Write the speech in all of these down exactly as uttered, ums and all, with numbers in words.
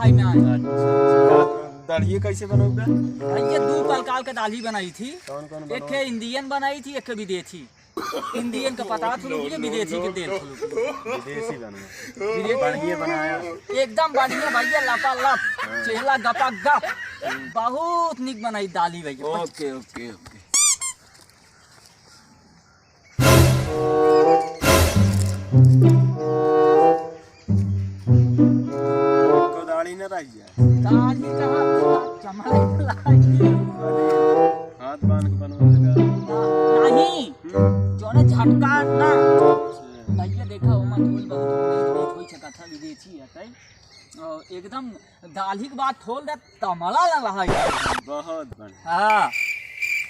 आई ना आई। अच्छा, अच्छा। दाढ़ी कैसे बनौबे? भैया, दू प्रकार के दाढ़ी बनाई थी। कौन कौन एक बनौबे? ठे इंडियन बनाई थी, एक ठे विदेशी। इंडियन का पता थी, विदेशी के देन थी। विदेशी बनवा। विदेशी। बढ़िया बनाया। एकदम बढ़िया भैया, लपालप। हाँ। चेहरा गपागप। बहुत निक बनाई दाढ़ी भैया। ओके, ओके, ओके। को दाढ़ी न रह जाए। दाढ़ी कहाँ? चमड़ा ही तो लागी। हाथ बांध के बनवा देगा। ना, नहीं। हम्म। जोने झटका ना। अच्छा। भैया देखा, ओमा धूल बहुत उड़त होई सकत है, विदेशी है, तई। और एकदम दाढ़ी के बाद खोल दे, तमला ना रहा है। बहुत बढ़िया। हाँ।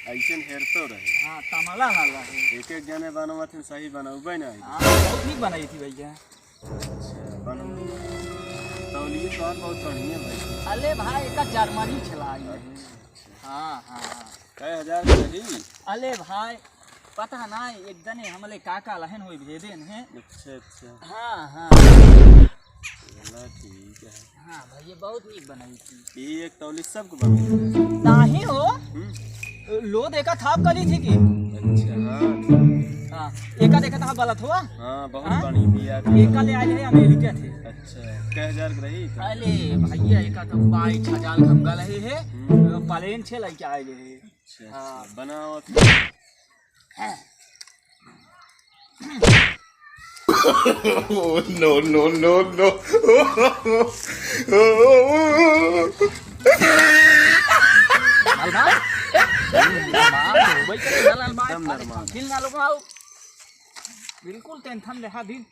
ऐसन हेरतो रहे। हाँ, तमला ना रहे। एक एक जने बनवत हैं, सही बनौबे ना है। हाँ, बहुत निक बनाई थी भैया। अच्छा, बनौबे। तौलिए स्वाद बहुत बढ़िया भाई। अले भाई, एका जर्मनी चलाई है। अच्छा। हाँ, हाँ, हाँ। कै हजार के रही? अले भाई, पता ना, एक दने हमले का का लहन होई भेदेन है। अच्छा, अच्छा। हाँ, हाँ। चला, ठीक है। हाँ भैया, बहुत नीक बनाई थी। ये एक तौली सबको बनाई। नाही हो, हम्म। लो देखा था आप कली थी कि? अच्छा, हाँ। हाँ, एका देखा था आप गलत हुआ? हाँ, बहुत हाँ? बनी भी यार। एका ले आए हैं अमेरिका थे। अच्छा, कै हजार के रही? अरे भैया, एका तो बाईस हजार हम गल है, हम्म। प्लेन छे लेके आए हैं। अच्छा, हाँ। अच्छा, बनाओ। Oh, no, no, no, no। लाल भाई, लाल भाई, लाल भाई, एकदम नरमाल। दिल ना लगवाओ। बिल्कुल टेंशन लेहा दिन।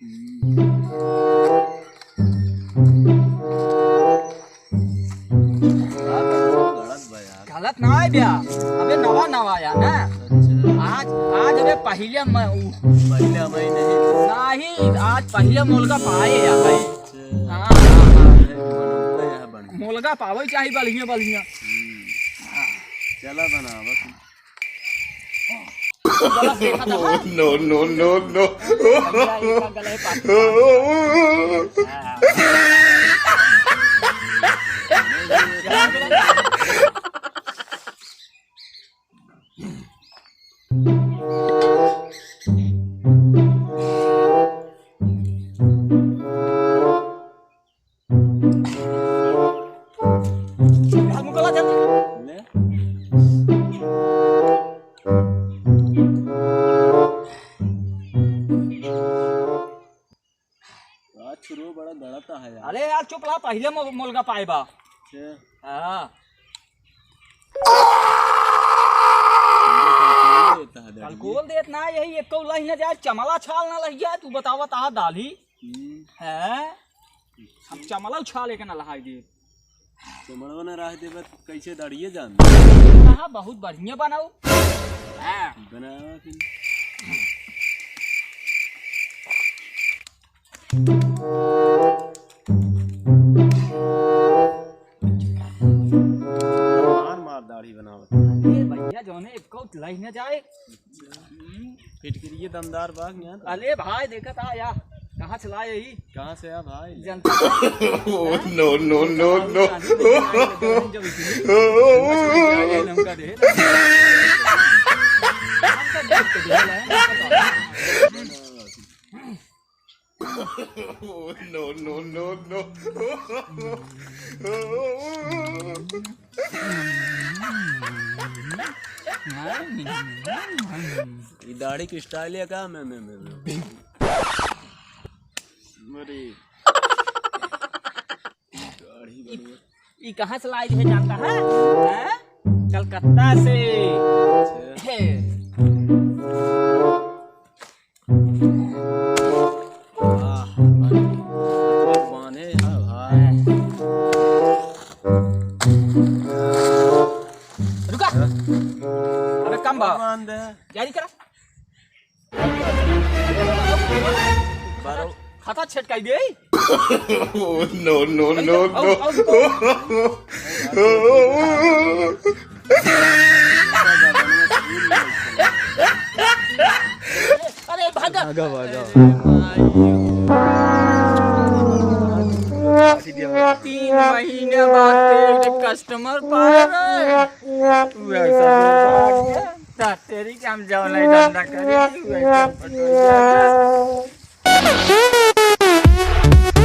गलत बा यार। गलत ना है भैया, अबे नवा नवा आया ना। अच्छा। आज, आज अबे पहिले म-, उ- पहिले महीने ही। नाही, आज पहिले मोलगा पाए या भाई। अच्छा। हाँ, हाँ, हाँ। अरे, बनता है बढ़िया। मोलगा पावे चाही बढ़िया, बढ़िया। हम्म। हाँ। चला बना, बस। गलत देखा था, हाँ? No, no, no, no। भैया, ये का गला है, पाकिस्तान। आज छुरो बड़ा गड़ता है यार। अरे यार, चुप रहा, पहिले मो-, मोलगा पाए बा। छे। हाँ। कल खोल देत ना, यही एक कौ लही ना जाए, चमला छाल ना लही जाए, तू बतावा, तहा दाली। हम्म। हैं? हम चमला उछाल के ना लहाई दे। चमड़वा ना रह देबे त कैसे दाढ़िए जान? हाँ, बहुत बढ़िया बनाओ। हाँ। बनावा फिर। मार मार दाढ़ी बनावत। अरे भैया, जौने एको लही न जाए। फिटकिरिये दमदार बा यहाँ तो। अरे भाई, देखत आ या, कहाँ से लाए ही? कहाँ से आ भाई? जनता। Oh, no, no, no, no। जब इतनी हमका दे। हमका देख के दे। Oh, no, no, no, no। ई दाढ़ी के style है का? मैं, मैं, मैं, मैं। अरे। दाढ़ी ई, बनवा। ई कहाँ से लाई है जानता है? हैं? कलकत्ता से। अच्छा। हे। वाह, बांधे, बांधे, हाँ भाई। रुका। हाँ? अबे कम बा। बांध दे। जारी करा। बारो। खाता छटकाई दे। Oh, no, no, no, no। अरे भागा। भागा, भागा। अरे भाई। महीने बाद एक कस्टमर पाए रहे, उ ऐसा भाग गया। ता तेरी काम जाओ नहीं धंधा करे, उ ऐसा पटोरिया।